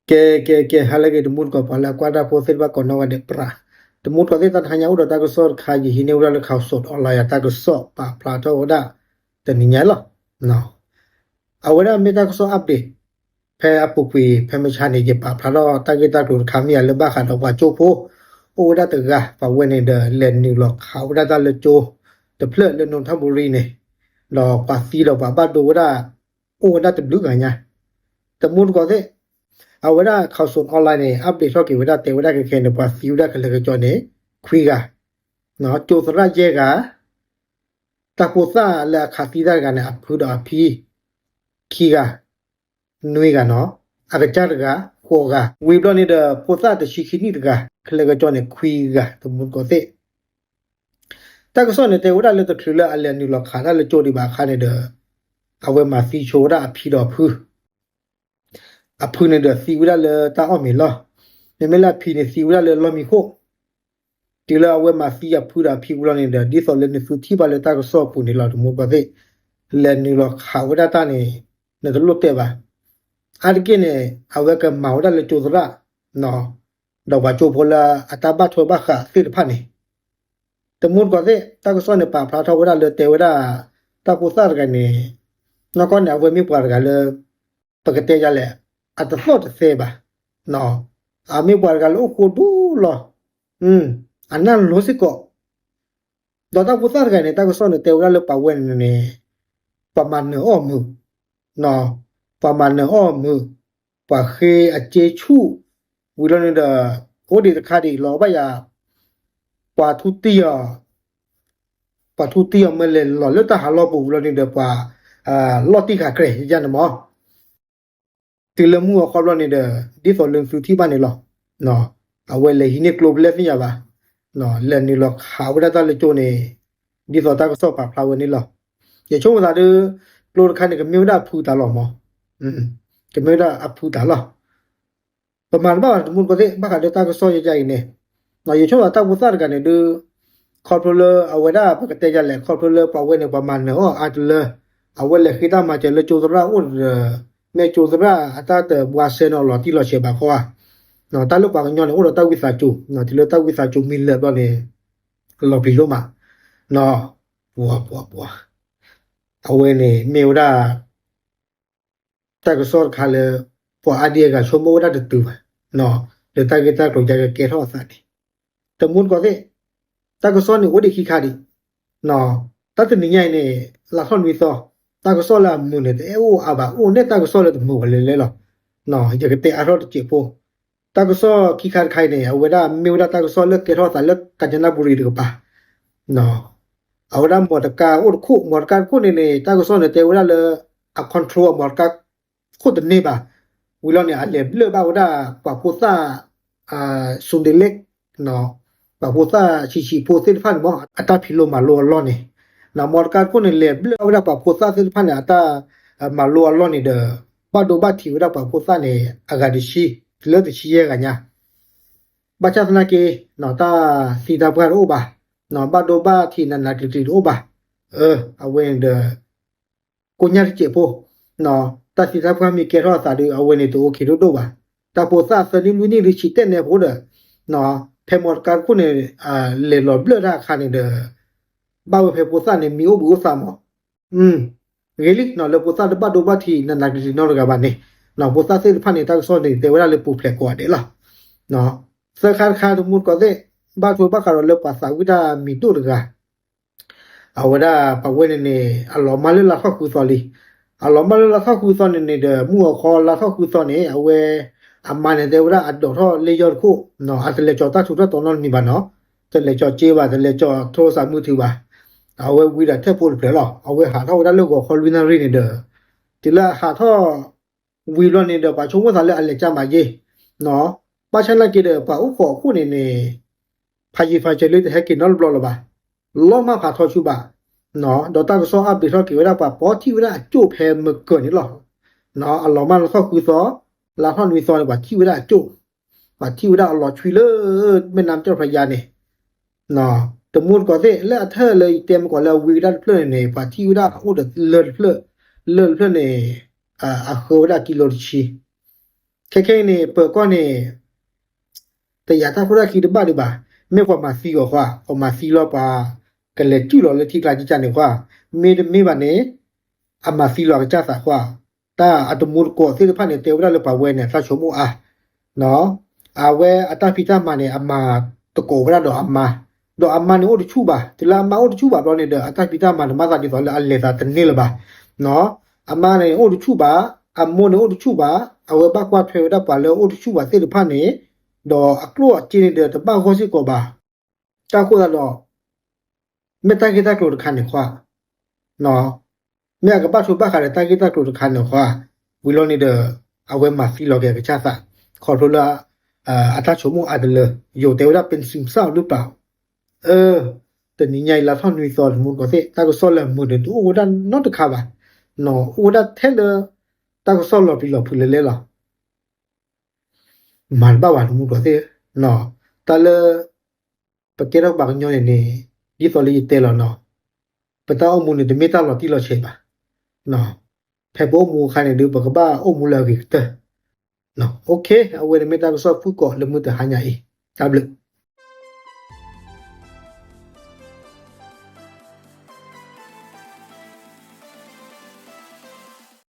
ကဲ ကဲ ကဲ ဟါလၢအဂ့ၤ တမူတကိး ပှၤလၢအကွၢ်တၢ်ဖိသ့ၣ်တဖၣ်ကိးနီၢ်ဂၤဒဲး ပြး တမူတကိးသ့ၣ် တၢ်တဟါညါအိၣ်ဒီးတၢ်ကစီၣ်တခါ ယဟံးန့ၢ်ဝဲဒၣ်လၢ Khaosod Online အတၢ်ကစီၣ်ပာ်ဖျါထီၣ်ဝဲဒၣ် တနံၤညါလီၤ. အဝဲဒၣ်မ့ၢ်တၢ်ကစီၣ် update ဖဲအပူၤကွံာ် ဖဲမဆါန့ၣ် ယပာ်ဖျါထီၣ်တၢ်ဂ့ၢ်တၢ်ကျိၤတခါ မ့ၢ်ယၤလၢဘၣ်ဃးဒီးပှၤကၠိဖိ အိၣ်ဝဲဒၣ်တဂၤ ပှၤဝဲန့ၣ်ဒီး လဲၤနုာ်လီၤခးဝဲဒၣ်တၢ်လၢကၠိတဖျၢၣ်လၢ နိထၣ်ဘူရံန့ၣ် ဒီးပှၤသံဒီးပှၤဘၣ်ဒိဝဲဒၣ် အိၣ်ဝဲဒၣ်တဘျုးဂၤညါ တမူတကိးသ့ၣ် အဝဲဒၣ် Khaosod Online န့ၣ် update ထီၣ်က့ၤဝဲဒၣ် တဲဝဲဒၣ်ခဲခဲန့ၣ် ပှၤသံဝဲဒၣ်ကလဲၤကကၠီန့ၣ် ခွံဂၤ, ကၠိသရၣ်ယဲၢ်ဂၤ, တၢ်ဖိသၣ်လၢအခးသံတၢ်တဂၤန့ၣ် အဖုဒီးအဖံ ခံဂၤ, နွံဂၤနီၤ, အကစၢ်တဂၤ ဃိးဂၤ, ဝံၤဘျီန့ၣ်ဒီး ဖိသၣ်တဆံခံနံၣ်တဂၤ ကလဲၤကကၠီန့ၣ် ခွံဂၤ တမူတကိးသ့ၣ် တၢ်ကစီၣ်န့ၣ် တဲဝဲဒၣ်လၢတချုးလၢအလဲၤနုာ်လီၤခးတၢ်လၢကၠိဒံးဘၣ်အခါန့ၣ်ဒီး အဝဲမၤသံဆိဝဲဒၣ်အဖံဒီးအဖု, အဖုန့ၣ်ဒီးသံဝဲဒၣ်လၢတၢ်အီၣ်မ့ၤလီၢ်, မ့မ့ၢ်လၢအဖံန့ၣ်သံဝဲဒၣ်လၢလီၢ်မံခိၣ်, တုၤလၢအဝဲမၤသံအဖုဒီးအဖံဝံၤလီၤန့ၣ်ဒီး ဒ်သိးလၢနသုထံၣ်ဘၣ်လၢတၢ်ကစီၣ်အပူၤန့ၣ်လီၤ တမူတကိးသ့ၣ်, လဲၤနုာ်လီၤခးဝဲဒၣ်တၢ်န့ၣ် နတလိၣ်တဲဘၣ်, အါတက့ၢ်န့ၣ် အဝဲကမၤဝဲဒၣ်လၢကၠိသရၣ် ဒီးပှၤကၠိဖိလၢအတၢ်ဘၣ်ထွဲဘၣ်ဃးသ့ၣ်တဖၣ်န့ၣ်, တမူတကိးသ့ၣ် တၢ်ကစီၣ်န့ၣ်ပာ်ဖျါထီၣ်ဝဲဒၣ်လၢတဲဝဲဒၣ် တၢ်ဖိသၣ်တဂၤန့ၣ် နီၢ်ကီၢ်န့ၣ် အဝဲမ့ၢ်ပှၤတဂၤလၢ ပကတဲယၤလဲၣ် အတသီၣ်တသဲဘၣ်, အမ့ၢ်ပှၤတဂၤလၢအိၣ်ဃိဒိၣ်လီၤ, အနၢ်လိၤစ့ၢ်ကီး, ဒီးတၢ်ဖိသၣ်တဂၤန့ၣ် တၢ်ကစီၣ်န့ၣ်တဲဝဲဒၣ်လၢပှၤဝဲန့ၣ်န့ၣ် ပှၤမၤနၢၤအီၣ်မုာ် ပှၤမၤနၢၤအီၣ်မုာ်, ပှၤဃ့အစ့ဆူၣ်, ဝံၤလီၤန့ၣ်ဒီး အိၣ်ဒံးတခါဒံးလီၤဘၣ်ယၤ, ပှၤထူတံၢ်အီၤ, ပှၤထူတံၢ်အီၤမ့ၢ်လဲၤလီၤလၢတၢ်ဟးလီၢ်ပူၤဝံၤလီၤန့ၣ်ဒီး ပှၤ လီၢ်တံၢ်ဃာ်ကြဲးယန့ၣ်မး တုၤလၢမုၢ်ဂီၤခီဘျီန့ၣ်ဒီး ဒ်သိးလၢသုထံၣ်ဘၣ်န့ၣ်လီၤ. အဝဲလဲၤဟံးန့ၢ်ကျိဖဲလဲၣ်သ့ၣ်ညါဘၣ်, လဲၤနုာ်လီၤခးဝဲဒၣ်တၢ်လၢကၠိန့ၣ် ဒ်သိးတၢ်ကစီၣ်ပာ်ဖျါဝဲန့ၣ်လီၤ. ယဆိကမိၣ်သးဒီး ကျိတခါန့ၣ် ကမ့ၢ်ဝဲဒၣ်အဖုတၢ်လီၤမး, ကမ့ၢ်ဝဲဒၣ်အဖုတၢ်လီၤ ပမၤတဘၣ်ဘၣ်တမူတကိးသ့ၣ် ဘၣ်ဃးဒီးတၢ်ကစီၣ်ယဲယဲအံၤန့ၣ်, ယဆိကမိၣ်သးတၢ်ဖိသၣ်တဂၤန့ၣ်ဒုး ခီဖျိလၢအဝဲဒၣ်ပကတဲယၤလဲၣ် ခီဖျိလၢပှၤဝဲန့ၣ် ပှၤမၤနၢၤအီၣ်အါတလၢ, အဝဲလဲၤဃ့တၢ်မၤစၢၤလၢကၠိသရၣ်အိၣ်ဒီး မ့ၢ်ကၠိသရၣ်အတၢ်တဘှါစဲန့ၣ်အလီၤတံၢ်လီၤဆဲးဘၣ်ဃီဧါ, တၢ်လၢပှၤကညီန့ၣ် အိၣ်ဒီးတၢ်ဝံသးစူၤ, တုၤလၢတၢ်ဝံသးစူၤမ့ၢ်လၢာ်ဘျီန့ၣ် လီၤပျံၤဒိၣ်မး, ပှၤပှၤပှၤ အဝဲန့ၣ်မ့ၢ်ဝဲဒၣ် တၢ်ကစီၣ်တခါလၢ ပှၤအါဒံအါဂၤဆိကမိၣ်ဝဲဒၣ်တတုၤဘၣ်, လၢတၢ်ဂ့ၢ်တၢ်ကျိၤယကကဲထီၣ်အသးန့ၣ်, တမူတကိးသ့ၣ်, တၢ်ကစီၣ်န့ၣ်အိၣ်ဒံးခံခါဒံး, တၢ်တနံၤညါအံၤန့ၣ် လါထီၣ်နွံသီ, တၢ်ကစီၣ်လၢအမုာ်န့ၣ် တအဲၣ်အိၣ်အါဘၣ် အိၣ်န့ၢ်တၢ်ကစီၣ်လၢတမုာ်ဘၣ်လဲၤလဲၤလီၤ. ယကတဲအါထီၣ်တစဲးဖိ, တၢ်ကစီၣ်ခံခါတခါအံၤန့ၣ် အဝဲဒၣ်မ့ၢ်ဝဲဒၣ်တၢ်ကစီၣ်လၢကဲထီၣ်အသးလၢ ကၣ်ကၠနၣ်ဘူရံၤတကပၤ အဝဲဒၣ်မီတကါအိၣ်တခိၣ်, မီတကါတခိၣ်န့ၣ်န့ၣ် တၢ်ကစီၣ်န့ၣ်တဲဝဲဒၣ်လၢ အ control အမီတကါခိၣ်တန့ၢ်ဘၣ်, ဝံၤလီၤန့ၣ် အလဲၤဘျၢၣ်ဘၣ်ဝဲဒၣ်ပှၤဖိသၣ် စူဒ့လ့ၣ်, ပှၤဖိသၣ်ဆံးဆံးဖိသ့ၣ်တဖၣ်န့ၣ်မ့ၢ် အတၢ်ဖံးလိမၤလိအလီၢ်န့ၣ်, မီတကါတခိၣ်န့ၣ် လဲၤဘျၢၣ်ဘၣ်ဝဲဒၣ်ပှၤဖိသၣ်သ့ၣ်တဖၣ်န့ၣ် အတၢ်မၤလိအလီၢ်န့ၣ်ဒီး ဘၣ်ဒိဘၣ်ထံးဝဲဒၣ်ပှၤဖိသၣ်န့ၣ် အဂၤတဆံ, တုၤလၢတဆံယဲၢ်ဂၤညါ ဘၣ်ဆၣ်သနာ်က့ တၢ်သံတၢ်ပှၢ်တအိၣ်ဘၣ်, ဘၣ်ဒိဘၣ်ထံးနးနးကျံၤကျံၤတအိၣ်ဘၣ်, အဝဲန့ၣ်ဒီး ကိညၢ်တစဲးဖိ, တၢ်သံတၢ်ပှၢ်မ့ၢ်ကဲထီၣ်အသးဒီး အဝဲန့ၣ်တအိၣ်ခ့ဒိၣ်ဒိၣ်ဘၣ်, တၢ်ဖိသၣ်သၢနံၣ်လွံၢ်နံၣ်ဒီးဆံးတဲာ်နဲဖိဒီး ဖဲမီတကါတခိၣ်န့ၣ် လဲၤလီၤဘျၢၣ်တၢ်အခါန့ၣ်ဒီး ဘၣ်ဝဲဖဲဖိသၣ်န့ၣ် မံအိၣ်ဘှံးအိၣ်သးမး, ဂ့ၤလံ လၢဖိသၣ်တဘၣ်ဒိဘၣ်ထံးနးနးကျံၤကျံၤနီတဂၤဘၣ်န့ၣ်, ဖိသၣ်သ့ၣ်တဖၣ်န့ၣ် တၢ်ကစီၣ်န့ၣ် တဲဝဲဒၣ်လၢပူၤဖျဲးကိးဂၤဒဲးလီၤ. သၢခါတခါတမူတကိးသ့ၣ် ဘၣ်ထွဲဘၣ်ဃးဒီးလၢပှၤသးဝံၣ်တၢ်မံၤဒိၣ်တဂၤ အဝဲဒၣ်ပှၤဝဲန့ၣ်န့ၣ် အလီၤမၢ်လၢလါထီၣ်ဃုသီလံ. အလီၤမၢ်လၢလါထီၣ်ဃုသီန့ၣ်န့ၣ်ဒီး မုၢ်ဂီၤခီလါထီၣ်ဃုသီန့ၣ် အဝဲ အမါန့ၣ်တဲဝဲဒၣ်အဒိးထီၣ်လၢယီၢ်တခိၣ်, အတလဲၤကၠီၤတၢ်ထူးတၢ်တီၤနီတမံၤဘၣ်နီၤ, တလဲၤကၠီၤစ့ဘၣ် တလဲၤကၠီၤထိရစးမုၢ်ထံဘၣ်. အဝဲဝံဒီးထဲဖိတဖျၢၣ်လီၤ. အဝဲဟးထီၣ်ဝဲဒၣ်လၢဂီၤခီလွံၢ်နၣ်ရံၣ်န့ၣ်ဒီး တုၤလၢအဟးထီၣ် ဝံၤဘျီန့ၣ်ဒီး ပှၤဆိကမိၣ်သးလၢအလဲၤကၢ်မးယ့ၢ်, ဘၣ်ဆၣ်နာ်က့ဒီး ပှၤအိၣ်ဃီးအခိၣ်န့ၣ်န့ၣ် ဖးယံၤဖးစၢၤလၢတဟဲက့ၤနီတဘျီလၢၤဘၣ်, လီၤမၢ်ဖးထီဆူဘၣ်, ဒီးတၢ်ကစီၣ်အါဘ့းထီၣ်က့ၤဝဲဒၣ် ပှၤပိာ်ထံၣ်ဝဲဒၣ်အကၠိၣ်ဖဲမကၢၤန့ၣ်လီၤ. အလီၤမၢ်လါထီၣ်ဃုသီ, လါထီၣ်နွံသီန့ၣ် ပှၤထံၣ်ဝဲဒၣ်အကၠိၣ်, ပှၤထံၣ်ဝဲဒၣ်အလီၤဆွံလၢ မဲၢ်နါမ့ၢ်ကၠီၣ်ဖျါယါန့ၣ် တမူတကိးသ့ၣ် လၢအထၢၣ်လၢယတဲမ့ၢ်ကီးလၢအဝံဝဲဒၣ်တဖျၢၣ်န့ၣ်န့ၣ် ပှၤထံၣ်ဝဲဒၣ်အိၣ်ဒီးလၢၢ်တဖျၢၣ်, လၢၢ်တဖျၢၣ်န့ၣ် အဃၢဝဲဒၣ်ကံလိတဆံ, ခဲခဲအံၤန့ၣ် ပၢၤကီၢ်န့ၣ် တယာ်တၢ်ခိၣ်တၢ်ခံတဘၣ်ဒံးဘၣ်. မ့ၢ်ပှၤမၤသံအီၤဃီ, ပှၤမၤသံလီၤပှၤ ကလဲၤစုၣ်လီၤလၢထံကျါကစၢ်န့ၣ်ဃီ, မ့တမ့ၢ်ဘၣ်န့ၣ် အမၤသံလီၤကစၢ်သးဃီ, တၢ်အတမူတကိးသ့ၣ်တဖၣ်န့ၣ် တဲဝဲဒၣ်လၢပှၤဝဲန့ၣ် အတၢ်ဆိကမိၣ်အါ, အဝဲအတၢ်ဖံးတၢ်မၤန့ၣ် အမၤတကိးဝဲဒၣ်ဒီးအမါ, ဒီးအမါန့ၣ်အိၣ်တဆူၣ်ဘၣ်, တုၤလၢအမါအိၣ်တဆူၣ်ဘၣ်ဘျီန့ၣ်ဒီး အတၢ်ဖံးတၢ်မၤန့ၣ် မၤသးဒ်သိးလၢအလဲၤသးတန့ၢ်လၢၤဘၣ်. အမါန့ၣ်အိၣ်တဆူၣ်ဘၣ်, အမိၢ်န့ၣ်အိၣ်တဆူၣ်ဘၣ်, အဝဲဘၣ်ကွၢ်ထွဲဝဲဒၣ်ပှၤလၢအိၣ်တဆူၣ်ဘၣ်သ့ၣ်တဖၣ်န့ၣ်, ဒီးအကျိၣ်အစ့န့ၣ်ဒီးတဘၣ်ဂီၢ်စ့ၢ်ကီးဘၣ်. တၢ်ဃိသတးဒီး မ့ၢ်တၢ်ဂ့ၢ်တၢ်ကျိၤတခါန့ၣ်ဃီ, မ့ၢ်အကဘၣ်ဆိဘၣ်ဃးဒီးတၢ်ဂ့ၢ်တၢ်ကျိၤတခါန့ၣ်ဃီ, ဝံၤလီၤန့ၣ်ဒီး အဝဲမၤသံလီၤက့ၤအကစၢ်သး, ခီဖျိလၢ အတၢ်ဆိကမိၣ်အါတလၢ, ယိၤတဲဝဲဒၣ် ပ့စံးပစၢ်အီၤဒုၣ်ပာ်, အၢ, တနံၤညါအံၤလါထီၣ်နွံသီ တမူတကိးသ့ၣ် တၢ်ကစီၣ်လၢအမုာ်ဒီးတအိၣ်ဝဲဒၣ်နီတခါဘၣ်, အိၣ်ဝဲဒၣ်ထဲလၢ တၢ်ကစီၣ်လီၤပျံၤလီၤဖုးလဲၤလဲၤလီၤ. မၤတဘၣ်ဘၣ်တမူတကိးသ့ၣ်, တၢ်လၢ ပကဲထီၣ်ပှၤကညီန့ၣ်န့ၣ် ဒ်သိးလၢယတဲလီၤနီၤ, ပတၢ်အိၣ်မူန့ၣ် တမ့ၢ်တၢ်လီၤတံၢ်လီၤဆဲးဘၣ်. ဖဲပအိၣ်မူအခါန့ၣ်ဒုး ပကဘၣ်အိၣ်မူလၢအဂ့ၤကတၢၢ်. အဝဲန့ၣ်မ့ၢ်တၢ်ကစီၣ်ဖုၣ်ကိာ်လၢမုၢ်တဟါညါအံၤ, တၢ်ဘျုး.